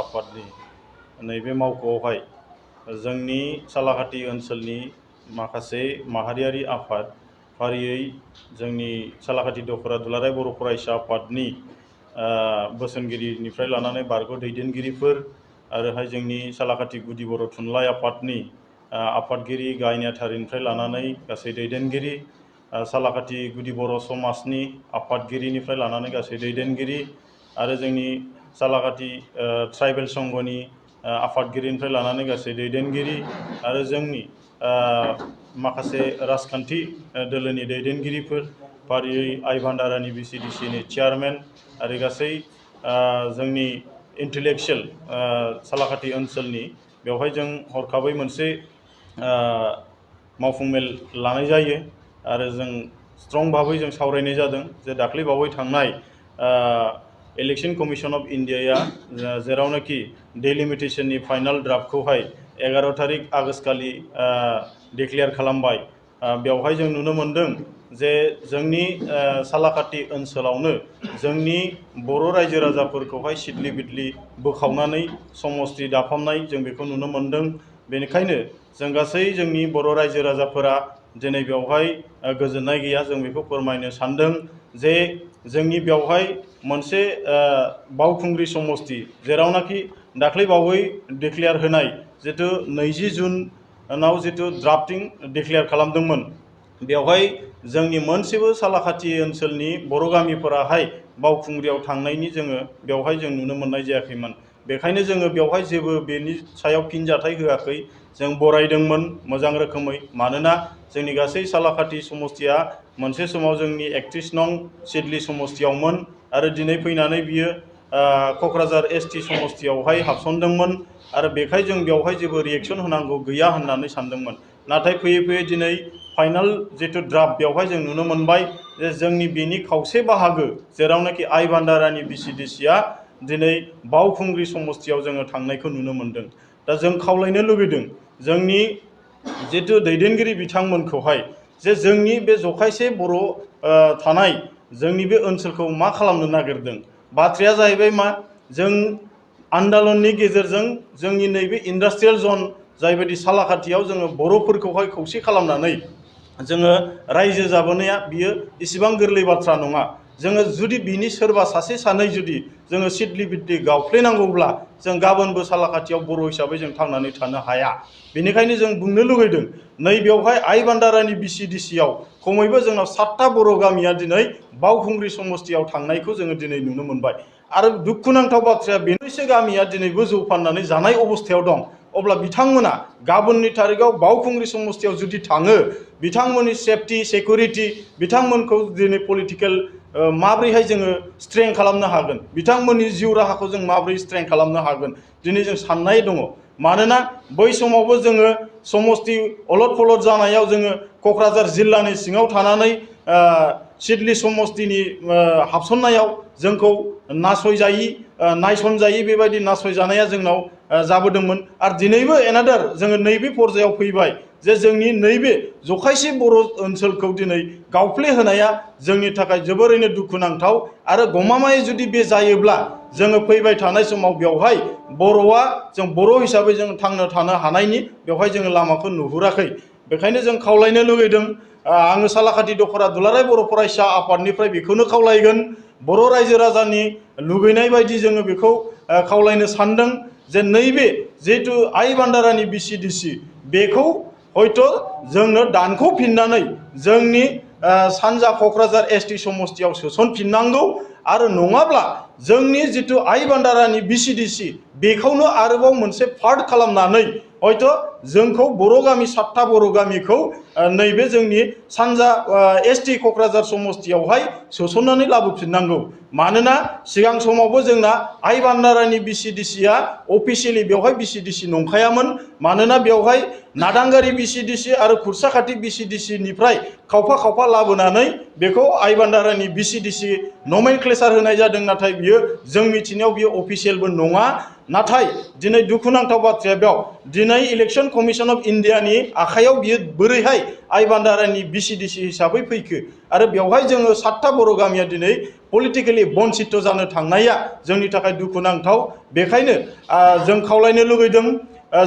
आफादनि नैबे मावख'आवहाय जोंनि सालाकाटि ओनसोलनि माखासे माहारियारि आफाद फारियै जोंनि सालाकाटि दखरा दुलाराय बर' फरायसा आफादनि बोसोनगिरिनिफ्राय लानानै बारग' दैदेनगिरिफोर आरोहाय जोंनि सालाकाटि गुदि बर' थुनलाइ आफादनि आफादगिरि गाहाय नेहाथारिनिफ्राय लानानै गासै दैदेनगिरि सालाकाटि गुदि बर' समाजनि आफादगिरिनिफ्राय लानानै गासै दैदेनगिरि आरो जोंनि सालाकाटि ट्राइबेल संघनि आफादगिरिनिफ्राय लानानै गासै दैदेनगिरि आरो जोंनि माखासे राजखान्थि दोलोनि दैदेनगिरिफोर फारियै आइ भान्डारानि BCDCनि चेयारमेन आरो गासै जोंनि इन्टेलेक्सुयेल सालाकाटि ओनसोलनि बेवहाय जों हरखाबै मोनसे मावफुं मेल लानाय जायो आरो जों स्ट्रं भाबै जों सावरायनाय जादों जे दाख्लै बावै थांनाय इलेक्शन कमिशन अफ इन्डियाया जेरावनाखि डेलिमिटेशननि फाइनाल ड्राफ्टखौहाय 11 तारिख आगस्ट खालि डिक्लेयार खालामबाय बेवहाय जों नुनो मोनदों जे जोंनि सालाकाटि ओनसोलावनो जोंनि बर' रायजो राजाफोरखौहाय सिदलि बिदलि बोखावनानै समस्ति दाफामनाय जों बेखौ नुनो मोनदों। बेनिखायनो जों गासै जोंनि बर' रायजो राजाफोरा दिनै बेवहाय गोजोननाय गैया जों बेखौ फोरमायनो सानदों जे जोंनि बेवहाय मोनसे बावखुंग्रि समस्ति जेरावनाखि दाख्लै बावै डिक्लेयार होनाय जितु 20 जुनाव जितु ड्राफ्टिं डिक्लेयार खालामदोंमोन बेवहाय जोंनि मोनसेबो सालाकाटि ओनसोलनि बर' गामिफोराहाय बावखुंग्रियाव थांनायनि जोङो बेवहाय जों नुनो मोननाय जायाखैमोन। बेखायनो जोङो बेवहाय जेबो बेनि सायाव फिनजाथाय होआखै जों बरायदोंमोन मोजां रोखोमै मानोना जोंनि गासै सालाकाटि समस्तिया मोनसे समाव जोंनि 31 नं सिदलि समस्तियावमोन आरो दिनै फैनानै बियो क'क्राझार ST समस्तियावहाय हाबसनदोंमोन आरो बेखाय जों बेवहाय जेबो रिएक्शन होनांगौ गैया होननानै सानदोंमोन। नाथाय फैयै फैयै दिनै फाइनाल जितु ड्राफ्ट बेवहाय जों नुनो मोनबाय जे जोंनि बेनि खावसे बाहागो जेरावनाखि आइ भान्डारानि BCDCआ दिनै बावखुंग्रि समस्तियाव जोङो थांनायखौ नुनो मोनदों। दा जों खावलायनो लुगैदों जोंनि जितु दैदेनगिरि बिथांमोनखौहाय जे जोंनि बे जखायसे बर' थानाय जोंनि बे ओनसोलखौ मा खालामनो नागिरदों बाथ्राया जाहैबाय मा जों आन्दलननि गेजेरजों जोंनि नैबे इन्डास्ट्रियेल जन जायबायदि सालाकाटियाव जोङो बर'फोरखौहाय खौसे खालामनानै जोङो रायजो जाबोनाया बियो इसिबां गोरलै बाथ्रा नङा। जोङो जुदि बिनि सोरबा सासे सानै जुदि जोङो सिदलि बिदलि गावफ्लेनांगौब्ला जों गाबोनबो सालाकाटियाव बर' हिसाबै जों थांनानै थानो हाया। बेनिखायनो जों बुंनो लुगैदों नैबेवहाय आइ भान्डारानि BCDCआव खमैबो जोंनाव 7टा बर' गामिया दिनै बावखुंग्रि समस्तियाव थांनायखौ जोङो दिनै नुनो मोनबाय आरो दुखुनांथाव बाथ्राया बेनोसो गामिया दिनैबो जौ फाननानै जानाय अबस्थायाव दं। अब्ला बिथांमोना गाबोननि तारिखाव बावखुंग्रि समस्तियाव जुदि थाङो बिथांमोननि सेफटि सिकिउरिटि बिथांमोनखौ दिनै पलिटिकेल माब्रैहाय जोङो स्ट्रें खालामनो हागोन बिथांमोननि जिउ राहाखौ जों माब्रै स्ट्रें खालामनो हागोन दिनै जों साननाय दङ। मानोना बै समावबो जोङो समस्ति अलट पलट जानायाव जोङो क'क्राझार जिल्लानि सिङाव थानानै सिदलि समस्तिनि हाबसननायाव जोंखौ नासयजायि नायसनजायि बेबायदि नासयजानाया जोंनाव जाबोदोंमोन आरो दिनैबो एनादार जोङो नैबे पर्यायाव फैबाय जे जोंनि नैबे जखायसे बर' ओनसोलखौ दिनै गावफ्लेहोनाया जोंनि थाखाय जोबोरैनो दुखुनांथाव आरो गमामायै जुदि बे जायोब्ला जोङो फैबाय थानाय समाव बेवहाय बर'आ जों बर' हिसाबै जों थांनो थानो हानायनि बेवहाय जोङो लामाखौ नुहुराखै। बेखायनो जों खावलायनो लुगैदों आङो सालाकाटि दखरा दुलाराय बर' फरायसा आफादनिफ्राय बेखौनो खावलायगोन बर' रायजो राजानि लुगैनाय बायदि जोङो बेखौ खावलायनो सानदों जे नैबे जिहेतु आइ भान्डारानि BCDC बेखौ हयथ' जोंनो दानख'फिननानै जोंनि सानजा क'क्राझार ST समस्तियाव सोसनफिननांगौ आरो नङाब्ला जोंनि जितु आइ भान्डारानि BCDC बेखौनो आरोबाव मोनसे पार्ट खालामनानै हयथ' जोंखौ बर' गामि 7टा बर' गामिखौ नैबे जोंनि सानजा ST क'क्राझार समस्तियावहाय सोसननानै लाबोफिननांगौ। मानोना सिगां समावबो जोंना आइ भान्डारानि BCDCआ अफिसियेलि बेवहाय BCDC नंखायामोन। मानोना बेवहाय नादांगारि BCDC आरो खुरसाखाथि BCDC निफ्राय खावफा खावफा लाबोनानै बेखौ आइ भान्डारानि BCDC नमेनक्लेचार प्रेसार होनाय जादों नाथाय बियो जों मिथिनायाव बियो अफिसियेलबो नङा। नाथाय दिनै दुखुनांथाव बाथ्राया बेयाव दिनै इलेक्शन कमिशन अफ इन्डियानि आखायाव बियो बोरैहाय आइ बान्दारानि बिसिडिसि हिसाबै फैखो आरो बेवहाय जोङो 7टा बर' गामिया दिनै पलिटिकेलि बन्सित जानो थांनाया जोंनि थाखाय दुखुनांथाव। बेखायनो जों खावलायनो लुगैदों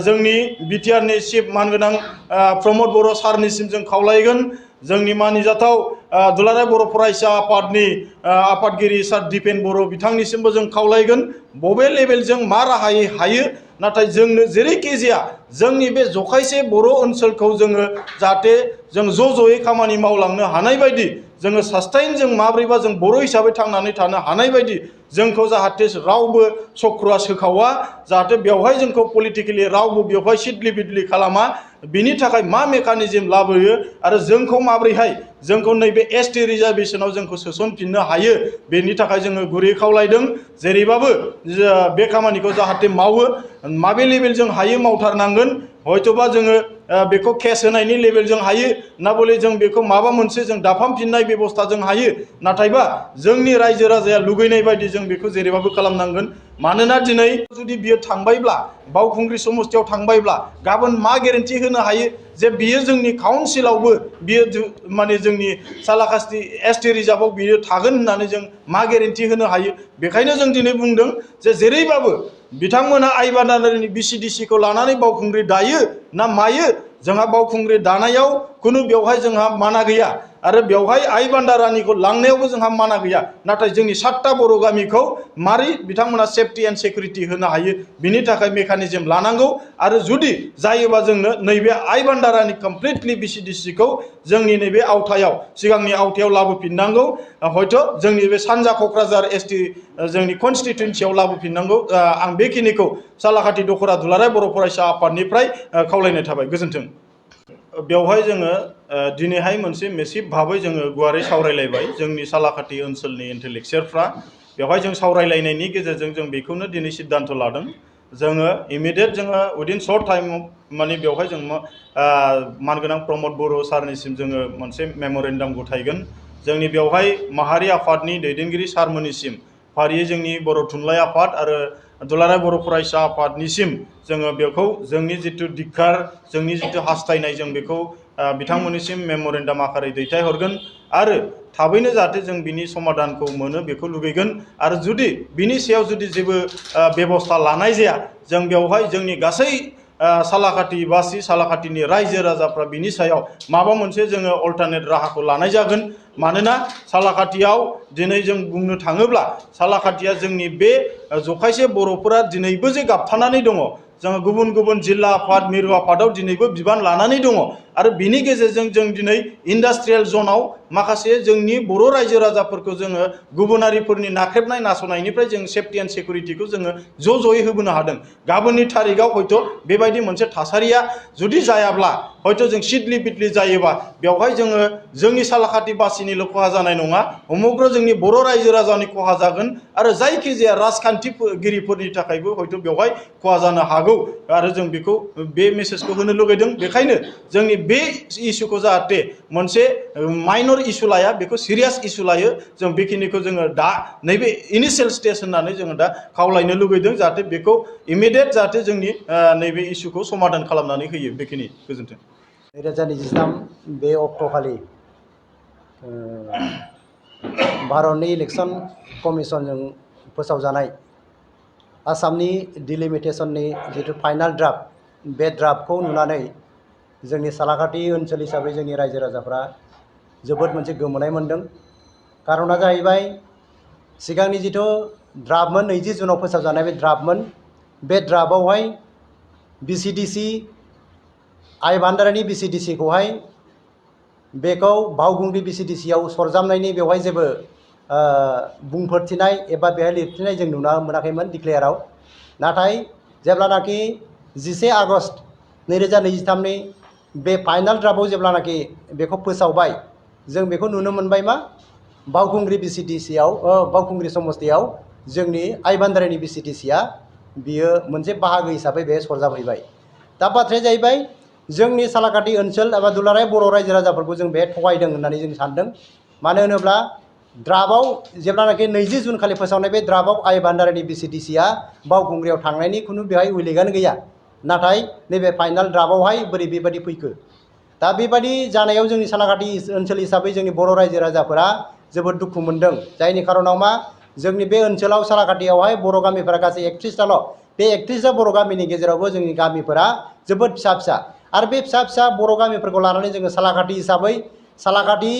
जोंनि बिटिआरनि चिफ मानगोनां प्रमद बर' सारनिसिम जों खावलायगोन जोंनि मानिजाथाव दुलाराय बर' फरायसा आफादनि आफादगिरि सार दिपेन बर' बिथांनिसिमबो जों खावलायगोन बबे लेभेलजों मा राहायै हायो नाथाय जोंनो जेरैखि जाया जोंनि बे जखायसे बर' ओनसोलखौ जोङो जाहाथे जों ज'यै खामानि मावलांनो हानाय बायदि जोङो सास्टेइन जों माब्रैबा जों बर' हिसाबै थांनानै थानो हानाय बायदि जोंखौ जाहाथे रावबो चक्रुआ सोखावा जाहाथे बेवहाय जोंखौ पलिटिकेलि रावबो बेवहाय सिदलि बिदलि खालामा बिनि थाखाय मा मेकानिजम लाबोयो आरो जोंखौ माब्रैहाय जोंखौ नैबे एसटि रिजार्भेशनाव जोंखौ सोसनफिननो हायो बेनि थाखाय जोङो गुरै खावलायदों जेरैबाबो बे खामानिखौ जाहाथे मावो माबे लेभेलजों हायो मावथारनांगोन हयतोबा जोङो बेखौ केस होनायनि लेभेलजों हायो ना बले जों बेखौ माबा मोनसे जों दाफामफिननाय बेबस्था जों हायो नाथायबा जोंनि रायजो राजाया लुगैनाय बायदि जों बेखौ जेरैबाबो खालामनांगोन मानोना दिनै जुदि बियो थांबायब्ला बावखुंग्रि समस्तियाव थांबायब्ला गाबोन मा गेरेन्टि होनो हायो जे बियो जोंनि काउन्सिलावबो बियो माने जोंनि सालाकास्ति एसटि रिजार्भआव बियो थागोन होननानै जों मा गेरेन्टि होनो हायो। बेखायनो जों दिनै बुंदों जे जेरैबाबो बिथांमोना आइ बान्दारानि बिसिडिसिखौ लानानै बावखुंग्रि दायो ना मायो जोंहा बावखुंग्रि दानायाव खुनु बेवहाय जोंहा माना गैया आरो बेवहाय आइ बान्दारानिखौ लांनायावबो जोंहा माना गैया नाथाय जोंनि 7टा बर' गामिखौ मारै बिथांमोना सेफटि एन्ड सिकिउरिटि होनो हायो बिनि थाखाय मेकानिजम लानांगौ आरो जुदि जायोबा जोंनो नैबे आइ बान्दारानि कमप्लिटलि बिसिडिसिखौ जोंनि नैबे आवथायाव सिगांनि आवथायाव लाबोफिननांगौ हयथ' जोंनि बे सानजा क'क्राझार एसटि जोंनि कनस्टिटुयेन्सियाव लाबोफिननांगौ आं बेखिनिखौ सालाकाथि दख'रा दुलाराय बर' फरायसा आफादनिफ्राय खावलायनाय थाबाय गोजोन्थों। बेवहाय जोङो दिनैहाय मोनसे मेसिभ भाबै जोङो गुवारै सावरायलायबाय जोंनि सालाकाथि ओनसोलनि इन्टेलेक्सुयेलफ्रा बेवहाय जों सावरायलायनायनि गेजेरजों जों बेखौनो दिनै सिद्धान्त लादों जोङो इमिडियेट जोङो उइदिन सर्ट टाइम माने बेवहाय जों मानगोनां प्रमद बर' सारनिसिम जोङो मोनसे मेम'रेन्डाम गथायगोन जोंनि बेवहाय माहारि आफादनि दैदेनगिरि सारमोननिसिम फारियै जोंनि बर' थुनलाइ आफाद आरो दुलाराय बर' फरायसा आफादनिसिम जोङो बेखौ जोंनि जिथु धिक्कार जोंनि जिथु हास्थायनाय जों बेखौ बिथांमोननिसिम मेम'रेन्डाम आकारै दैथायहरगोन आरो थाबैनो जाहाथे जों बिनि समाधानखौ मोनो बेखौ लुगैगोन आरो जुदि बिनि सायाव जुदि जेबो बेबस्था लानाय जाया जों बेवहाय जोंनि गासै सालाकाथि बासि सालाकाथिनि रायजो राजाफ्रा बिनि सायाव माबा मोनसे जोङो अल्टारनेट राहाखौ लानाय जागोन मानोना सालाकाथियाव दिनै जों बुंनो थाङोब्ला सालाकाथिया जोंनि बे जखायसे बर'फोरा दिनैबो जे गाबथानानै दङ जोङो गुबुन गुबुन जिल्ला आफाद मिरु आफादाव दिनैबो बिबान लानानै दङ आरो बिनि गेजेरजों जों दिनै इन्डास्ट्रियेल जनाव माखासे जोंनि बर' रायजो राजाफोरखौ जोङो गुबुनारिफोरनि नाख्रेबनाय नासयनायनिफ्राय जों सेफटि एन्ड सिकिउरिटिखौ जोङो ज'यै होबोनो हादों गाबोननि थारिखआव हयथ' बेबायदि मोनसे थासारिया जुदि जायाब्ला हयथ' जों सिदलि बिदलि जायोबा बेवहाय जोङो जोंनि सालाकाथि बासिनिल' खहा जानाय नङा समग्र जोंनि बर' रायजो राजानि खहा जागोन आरो जायखिजाया राजखान्थिगिरिफोरनि थाखायबो हयथ' बेवहाय खहा जानो हागौ आरो जों बेखौ बे मेसेजखौ होनो लुगैदों। बेखायनो जोंनि बे इस्युखौ जाहाथे मोनसे माइनर इस्यु लाया बेखौ सिरियास इस्यु लायो जों बेखिनिखौ जोङो दा नैबे इनिशियेल स्टेज होननानै जोङो दा खावलायनो लुगैदों जाहाथे बेखौ इमिडियेट जाहाथे जोंनि नैबे इस्युखौ समाधान खालामनानै होयो बेखिनि गोजोन्थों। 2023 बे अक्ट'खालि भारतनि इलेक्शन कमिशनजों फोसावजानाय आसामनि डिलिमिटेशननि जिथु फाइनाल ड्राफ्ट बे ड्राफ्टखौ नुनानै जोंनि सालाकाथि ओनसोल हिसाबै जोंनि रायजो राजाफ्रा जोबोद मोनसे गोमोनाय मोनदों। कारना जाहैबाय सिगांनि जिथु ड्राफ्टमोन 20 जुनाव फोसावजानाय बे ड्राफ्टमोन बे ड्राफ्टआवहाय बिसिडिसि आइ बान्दारानि बिसिडिसिखौहाय बेखौ बावखुंग्रि बिसिडिसियाव सरजाबनायनि बेवहाय जेबो बुंफोरथिनाय एबा बेहाय लिरथिनाय जों नुनो मोनाखैमोन डिक्लेयाराव। नाथाय जेब्लानाखि 11 आगस्ट 2023 नि बे फाइनाल ड्राफ्टआव जेब्लानाखि बेखौ फोसावबाय जों बेखौ नुनो मोनबाय मा बावखुंग्रि बिसिडिसियाव बावखुंग्रि समस्तियाव जोंनि आइ बान्दारानि बिसिडिसिया बियो मोनसे बाहागो हिसाबै बे सरजाबहैबाय। दा बाथ्राया जाहैबाय जोंनि सालाकाथि ओनसोल एबा दुलाराय बर' रायजो राजाफोरखौ जों बे थगायदों होननानै जों सानदों। मानो होनोब्ला द्राफआव जेब्लानाखि 20 जुन खालि फोसावनाय बे द्राफआव आइ भान्डारिनि BCDCआ बावखुंग्रियाव थांनायनि खुनु बेवहाय उइलेगानो गैया नाथाय नैबे फाइनाल द्राफआवहाय बोरै बेबायदि फैखो दा बेबायदि जानायाव जोंनि सालाकाटि ओनसोल हिसाबै जोंनि बर' रायजो राजाफोरा जोबोद दुखु मोनदों जायनि खारनाव मा जोंनि बे ओनसोलाव सालाकाटियावहाय बर' गामिफोरा गासै 31ताल' बे 31ता बर' गामिनि गेजेरावबो जोंनि गामिफोरा जोबोद फिसा फिसा आरो बे फिसा फिसा बर' गामिफोरखौ लानानै जोङो सालाकाटि हिसाबै सालाकाटि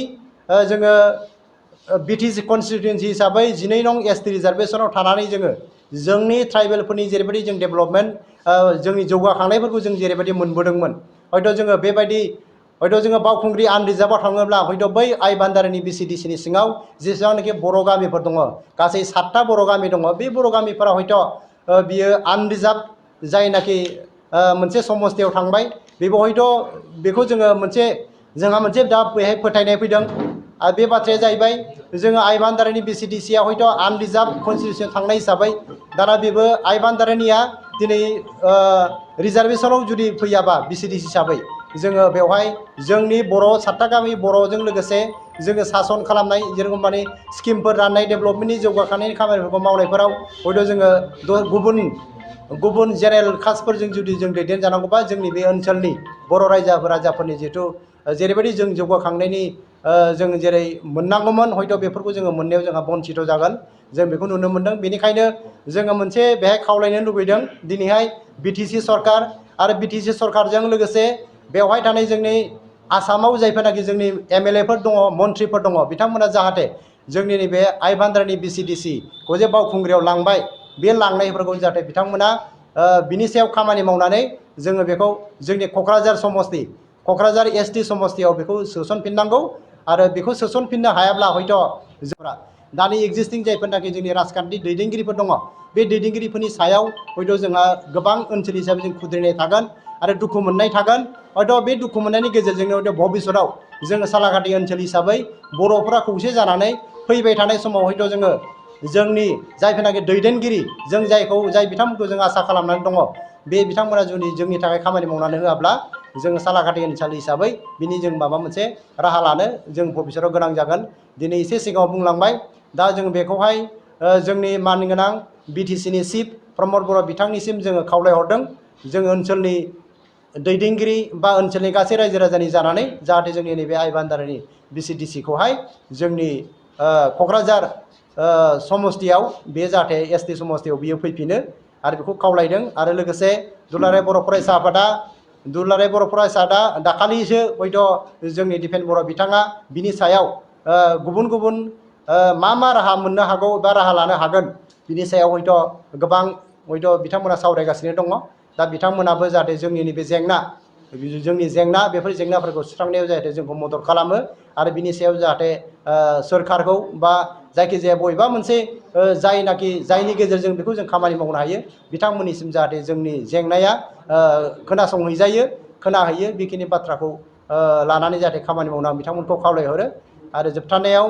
जोङो BTC कन्स्टिटुएन्सि हिसाबै 12 नं ST रिजार्भेसनाव थानानै जोङो जोंनि ट्राइबेलफोरनि जेरैबायदि जों डेभेलपमेन्ट जोंनि जौगाखांनायफोरखौ जों जेरैबायदि मोनबोदोंमोन हयथ' जोङो बेबायदि हयथ' जोङो बावखुंग्रि आनरिजार्भआव थाङोब्ला हयथ' बै आइ भान्डारिनि BCDCनि सिङाव जेसेबांनाखि बर' गामिफोर दङ गासै 7ता बर' गामि दङ बे बर' गामिफोरा हयथ' बियो आनरिजार्भ जायनाखि मोनसे समस्थियाव थांबाय बेबो हयथ' बेखौ जोङो जोंहा मोनसे दा बेहाय फोथायनाय फैदों आरो बे बाथ्राया जाहैबाय जोङो आइ भान्डारिनि BCDCआ हयथ' आनरिजार्भ कन्स्टिटिउसन थांनाय हिसाबै दाना बेबो आइ भान्डारिनिया दिनै रिजार्भेसनाव जुदि फैयाबा BCDC हिसाबै जोङो बेवहाय जोंनि बर' 7ता गामि बर'जों लोगोसे जोङो सासन खालामनाय जेरखम माने स्किमफोर राननाय डेभेलपमेन्टनि जौगाखांनायनि खामानिफोरखौ मावनायफोराव हयथ' जोङो गुबुन जेनेरेल कास्टफोरजों जुदि जों दैदेनजानांगौबा जोंनि बे ओनसोलनि बर' राजाफोरनि जिहेथु जेरैबायदि जों जौगाखांनायनि जों जेरै मोननांगौमोन हयथ' बेफोरखौ जोङो मोननायाव जोंहा बन्चित जागोन जों बेखौ नुनो मोनदों बेनिखायनो जोङो मोनसे बेहाय खावलायनो लुबैदों दिनैहाय BTC सरकार आरो BTC सरकारजों लोगोसे बेवहाय थानाय जोंनि आसामाव जायफोरनाखि जोंनि MLAफोर दङ मन्थ्रिफोर दङ बिथांमोना जाहाथे जोंनि नैबे आइ भान्डारिनि BCDCखौ जे बावखुंग्रियाव लांबाय बे लांनायफोरखौ जाहाथे बिथांमोना बिनि सायाव खामानि मावनानै जोङो बेखौ जोंनि क'क्राझार समस्ति क'क्राझार ST समस्तियाव बेखौ सोसनफिननांगौ आरो बेखौ सोसनफिननो हायाब्ला हयथ' जोंहा दानि एक्जिस्टिं जायफोरनाखि जोंनि राजखान्थि दैदेनगिरिफोर दङ बे दैदेनगिरिफोरनि सायाव हयथ' जोंहा गोबां ओनसोल हिसाबै जों खुद्रिनाय थागोन आरो दुखु मोननाय थागोन हयथ' बे दुखु मोननायनि गेजेरजोंनो हयथ' भबिष्यताव जोङो सालाकाटि ओनसोल हिसाबै बर'फोरा खौसे जानानै फैबाय थानाय समाव हयथ' जोङो जोंनि जायफोरनाखि दैदेनगिरि जों जाय बिथांमोनखौ जों आसा खालामनानै दङ बे बिथांमोना जुदि जोंनि थाखाय खामानि मावनानै होआब्ला जोङो सालाकाटि ओनसोल हिसाबै बिनि जों माबा मोनसे राहा लानो जों भबिष्यताव गोनां जागोन दिनै एसे सिगाङाव बुंलांबाय दा जों बेखौहाय जोंनि मानगोनां BTCनि चिफ प्रमद बर' बिथांनिसिम जोङो खावलायहरदों जों ओनसोलनि दैदेनगिरि बा ओनसोलनि गासै रायजो राजानि जानानै जाहाथे जोंनि नैबे आइ भान्डारिनि BCDCखौहाय जोंनि क'क्राझार समस्तियाव बे जाहाथे ST समस्तियाव बियो फैफिनो आरो बेखौ खावलायदों आरो लोगोसे दुलाराय बर' फरायसा आफादा दाखालिसो हयथ' जोंनि दिपेन बर' बिथाङा बिनि सायाव गुबुन मा राहा मोननो हागौ बा राहा लानो हागोन बिनि सायाव हयथ' गोबां बिथांमोना सावरायगासिनो दङ दा बिथांमोनाबो जाहाथे जोंनि नैबे जेंना बेफोर जेंनाफोरखौ सुस्रांनायाव जाहाथे जोंखौ मदद खालामो आरो बिनि सायाव जाहाथे सोरखारखौ बा जायखिजाया बबेबा मोनसे जायनि गेजेरजों बेखौ जों खामानि मावनो हायो बिथांमोननिसिम जाहाथे जोंनि जेंनाया खोनाहैयो बेखिनि बाथ्राखौ लानानै जाहाथे खामानि मावनो आं बिथांमोनखौ खावलायहरो आरो जोबथारनायाव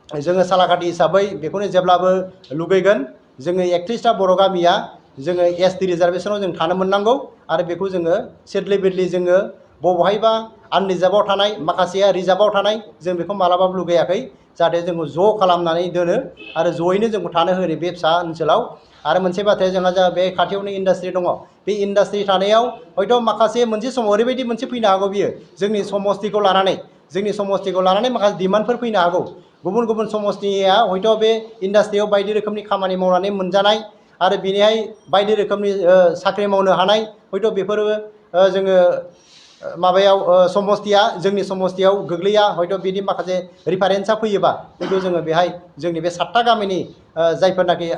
जोङो सालाकाटि हिसाबै बेखौनो जेब्लाबो लुबैगोन जोङो 31ता बर' गामिया जोङो ST रिजार्भेसनाव जों थानो मोननांगौ आरो बेखौ जोङो सेडलिबेडलि जोङो बबेहायबा आनरिजार्भआव थानाय माखासेया रिजार्भआव थानाय जों बेखौ मालाबाबो लुगैयाखै जाहाथे जोंखौ ज' खालामनानै दोनो आरो ज'यैनो जोंखौ थानो होयो बे फिसा ओनसोलाव आरो मोनसे बाथ्राया जोंहा जा बे खाथियावनो इन्डास्ट्रि दङ बे इन्डास्ट्रि थानायाव हयथ' माखासे मोनसे समाव ओरैबायदि मोनसे फैनो हागौ बियो जोंनि समस्तिखौ लानानै माखासे डिमान्डफोर फैनो हागौ गुबुन समस्तिया हयथ' बे इन्डास्ट्रियाव बायदि रोखोमनि खामानि मावनानै मोनजानाय आरो बेनिहाय बायदि रोखोमनि साख्रि मावनो हानाय हयथ' बेफोरो जोङो माबायाव जोंनि समस्तियाव गोग्लैया हयथ' बिदि माखासे रिफारेन्सा फैयोबा हयथ' जोङो बेहाय जोंनि बे 7ता गामिनि जायफोरनाखि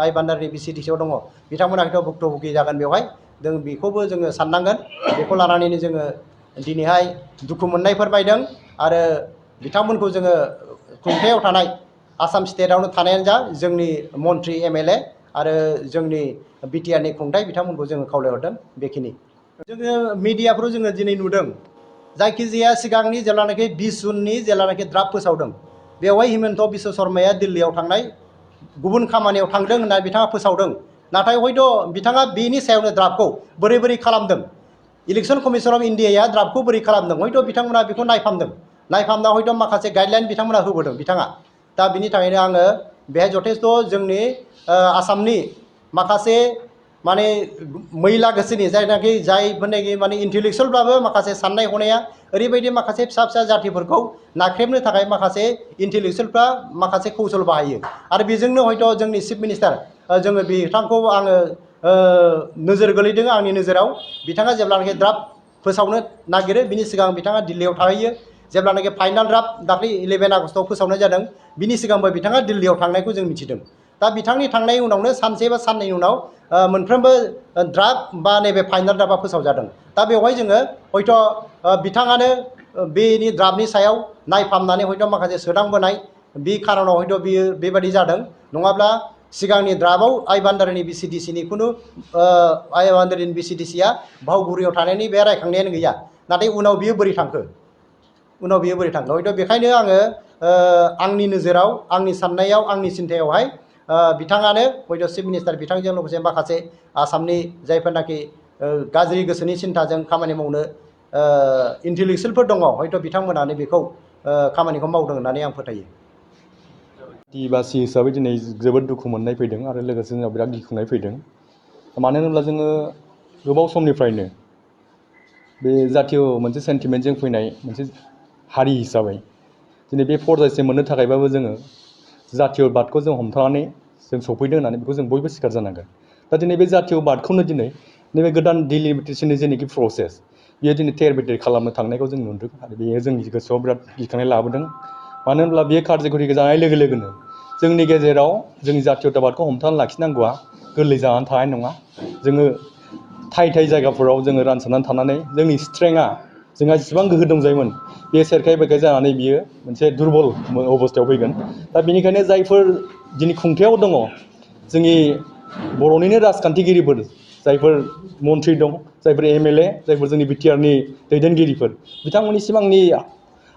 आइ भान्डारिनि BCDCआव दङ बिथांमोना हयथ' भुक्तभुगि जागोन बेवहाय जों बेखौबो जोङो साननांगोन बेखौ लानानैनो जोङो दिनैहाय दुखु मोननाय फोरमायदों आरो बिथांमोनखौ जोङो खुंथायाव थानाय आसाम स्टेटआवनो थानायानो जा जोंनि मन्थ्रि MLA आरो जोंनि BTRनि खुंथाय बिथांमोनखौ जोङो खावलायहरदों बेखिनि जोङो मिडियाफ्राव जोङो दिनै नुदों जायखिजाया सिगांनि जेब्लानाखि 20 जुननि जेब्लानाखि द्राफ्ट फोसावदों बेवहाय हिमन्त बिश्व शर्माया दिल्लीयाव थांनाय गुबुन खामानियाव थांदों होननानै बिथाङा फोसावदों नाथाय हयथ' बिथाङा बेनि सायावनो द्राफ्टखौ बोरै खालामदों इलेक्सन कमिसन अफ इन्डियाया द्राफ्टखौ बोरै खालामदों हयथ' बिथांमोना बेखौ नायफामना हयथ' माखासे गाइडलाइन बिथांमोना होबोदों बिथाङा दा बिनि थाखायनो आङो बेहाय जथेस्थ' जोंनि आसामनि माखासे माने मैला गोसोनि जायफोरनाखि माने इन्टेलेक्सुवेलब्लाबो माखासे साननाय हनाया ओरैबायदि माखासे फिसा फिसा जातिफोरखौ नाख्रेबनो थाखाय माखासे इन्टेलेक्सुवेलफ्रा माखासे कौशल बाहायो आरो बेजोंनो हयथ' जोंनि चिफ मिनिस्टार जोङो बिथांखौ आङो नोजोर गोलैदों आंनि नोजोराव बिथाङा जेब्लानाखि द्राफ्ट फोसावनो नागिरो बिनि सिगां बिथाङा दिल्लीयाव थाहैयो जेब्लानाखि फाइनाल द्राफ्ट दाख्लै 11 आगस्टआव फोसावनाय जादों बिनि सिगांबो बिथाङा दिल्लीयाव थांनायखौ जों मिथिदों दा बिथांनि थांनाय उनावनो सानसे बा साननैनि उनाव मोनफ्रोमबो द्राफ्ट बा नैबे फाइनाल द्राफ्टआ फोसावजादों दा बेवहाय जोङो हयथ' बिथाङानो बेनि द्राफ्टनि सायाव नायफामनानै हयथ' माखासे सोदांबोनाय बे खारनाव हयथ' बियो बेबादि जादों नङाब्ला सिगांनि द्राफ्टआव आइ बान्दारनि BCDCनि खुनु आइ बान्दारनि BCDCआ भावगुरियाव थानायनि बे रायखांनायानो गैया नाथाय उनाव बियो बोरै थांखो हयथ' बेखायनो आङो आंनि नोजोराव आंनि साननायाव आंनि चिन्तायावहाय बिथाङानो हयथ' चिफ मिनिस्टार बिथांजों लोगोसे माखासे आसामनि जायफोरनाखि गाज्रि गोसोनि सिन्ताजों खामानि मावनो इन्टेलेक्सुवेलफोर दङ हयथ' बिथांमोनानो बेखौ खामानिखौ मावदों होननानै आं फोथायो आदिबासि हिसाबै दिनै जोबोद दुखु मोननाय फैदों आरो लोगोसे जोंनाव बिराद गिखांनाय फैदों मानो होनोब्ला जोङो गोबाव समनिफ्रायनो बे जातीय मोनसे सेन्टिमेन्टजों फैनाय मोनसे हारि हिसाबै दिनै बे पर्यायसिम मोननो थाखायबाबो जोङो जातीयबादखौ जों हमथानानै जों सफैदों होननानै बेखौ जों बयबो स्वीकार जानांगोन दा दिनै बे जातीयबादखौनो दिनै नैबे गोदान डिलिमिटेसननि जेनाखि प्रसेस बियो दिनै तेर बेतेर खालामनो थांनायखौ जों नुदों आरो बेयो जोंनि गोसोआव बिराद गिखांनाय लाबोदों मानो होनब्ला बेयो कारज'कारि जानाय लोगो लोगोनो जोंनि गेजेराव जोंनि जातीयताबादखौ हमथाना लाखिनांगौआ गोरलै जानानै थानाय नङा जोङो थाय जायगाफोराव जोङो रानसारनानै थानानै जोंनि स्ट्रेंथआ जोंहा जेसेबां गोहो दंजायोमोन बे सेरखाय बेरखाय जानानै बियो मोनसे दुरबल अबस्थायाव फैगोन दा बेनिखायनो जायफोर दिनै खुंथायाव दङ जोंनि बर'निनो राजखान्थिगिरिफोर जायफोर मन्थ्रि दं जायफोर MLA जायफोर जोंनि बिटिआरनि दैदेनगिरिफोर बिथांमोननिसिम आंनि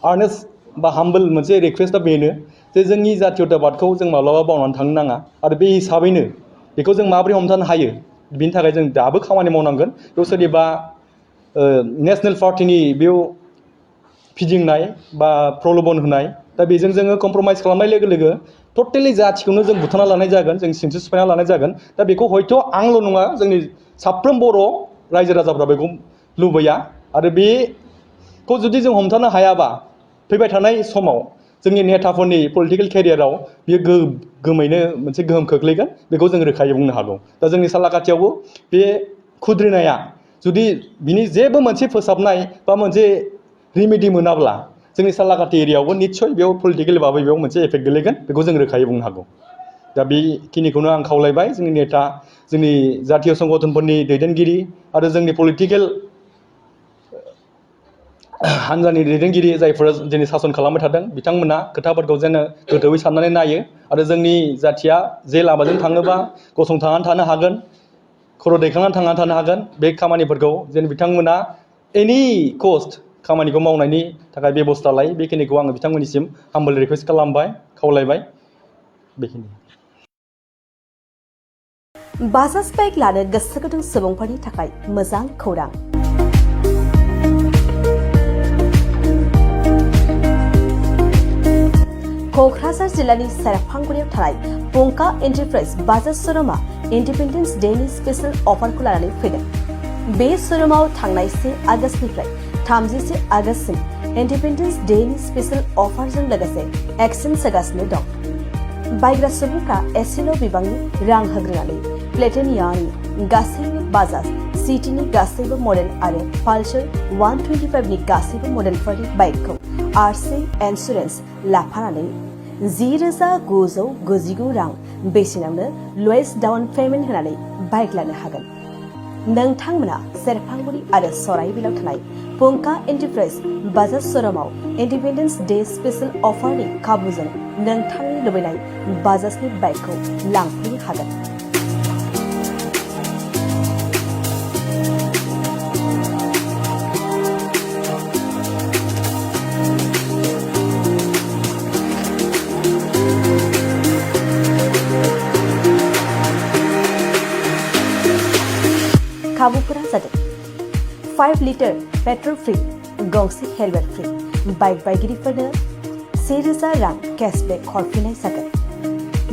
आर्नेस्ट बा हाम्बल मोनसे रिक्वेस्टआ बेनो जे जोंनि जातीयताबादखौ जों माब्लाबा बावनानै थांनो नाङा आरो बे हिसाबैनो बेखौ जों माबोरै हमथानो हायो बिनि थाखाय जों दाबो खामानि मावनांगोन बेयाव सोरनिबा नेसनेल पार्टिनि बेयाव फिदिंनाय बा प्रल'भन होनाय दा बेजों जोङो कमप्रमाइज खालामनाय लोगो लोगो टटेलि जाथिखौनो जों बुथारना लानाय जागोन जों सिनस्रि सिफायना लानाय जागोन दा बेखौ हयथ' आंल' नङा जोंनि साफ्रोम बर' रायजो राजाफ्रा बेखौ लुबैया आरो बेखौ जुदि जों हमथानो हायाबा फैबाय थानाय समाव जोंनि नेताफोरनि पलिटिकेल केरियाराव बियो गोगोमैनो मोनसे गोहोम खोख्लैगोन बेखौ जों रोखायै बुंनो हागौ दा जोंनि सालाकाथियावबो बे खुद्रिनाया जुदि बिनि जेबो मोनसे फोसाबनाय बा मोनसे रिमेडि मोनाब्ला जोंनि सालाकाथि एरियायावबो निस्सय बेयाव पलिटिकेल भाबै बेयाव मोनसे एफेक्ट गोलैगोन बेखौ जों रोखायै बुंनो हागौ दा बेखिनिखौनो आं खावलायबाय जोंनि नेता जोंनि जातीय संगठनफोरनि दैदेनगिरि आरो जोंनि पलिटिकेल हान्जानि दैदेनगिरि जायफोरा दिनै सासन खालामबाय थादों बिथांमोना खोथाफोरखौ जेन गोथौयै साननानै नायो आरो जोंनि जाथिया जे लामाजों थाङोबा गसंथानानै थानो हागोन खर' दैखांनानै थांनानै थानो हागोन बे खामानिफोरखौ जेन बिथांमोना एनि कस्ट खामानिखौ मावनायनि थाखाय बेबस्था लायो बेखिनिखौ आङो बिथांमोननिसिम हाम्बल रिक्वेस्ट खालामबाय खावलायबाय बेखिनि बाजाज बाइक लानो गोसो गुदुं सुबुंफोरनि थाखाय मोजां खौरां क'क्राझार जिल्लानि सेरफांगुरियाव थानाय पंका एन्टारप्राइज बाजाज श'रुमआ इन्डिपेन्डेन्स डेनि स्पेशल अफारखौ लानानै फैदों बे श'रुमाव थांनाय 1 आगस्तनिफ्राय 31 आगस्तसिम इन्डिपेन्डेन्स डेनि स्पेशल अफारजों लोगोसे एक्सचेन्ज जागासिनो दं बायग्रा सुबुंफ्रा एसेल' बिबांनि रां होग्रोनानै प्लेटिनियानि गासैबो बाजाज सिटिनि गासैबो मडेल आरो पालसार 125नि गासैबो मडेलफोरनि बाइकखौ RC इन्सुरेन्स लाफानानै 10,999 रां बेसेनावनो लवेस्ट डाउन पेमेन्ट होनानै बाइक लानो हागोन नोंथांमोना सेरफांगुरि आरो सराइबिलाव थानाय पंका एन्टारप्राइज बाजाज श'रुमाव इन्डिपेन्डेन्स डे स्पेशल अफारनि खाबुजों नोंथांनि लुबैनाय बाजाजनि बाइकखौ लांफैनो हागोन खाबुफोरा जादों 5 लिटार पेट्रल फ्री गंसे हेलमेट फ्री बाइक बायगिरिफोरनो 1000 रां केशबेक हरफिननाय जागोन।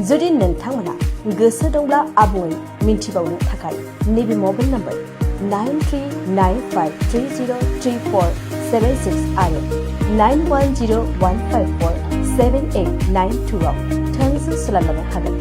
जुदि नोंथांमोना गोसो दंब्ला आबुङै मिन्थिबावनो थाखाय नैबे मबाइल नम्बर 9395303476 आरो 9101547892 आव थोंजों सोलायनो हागोन।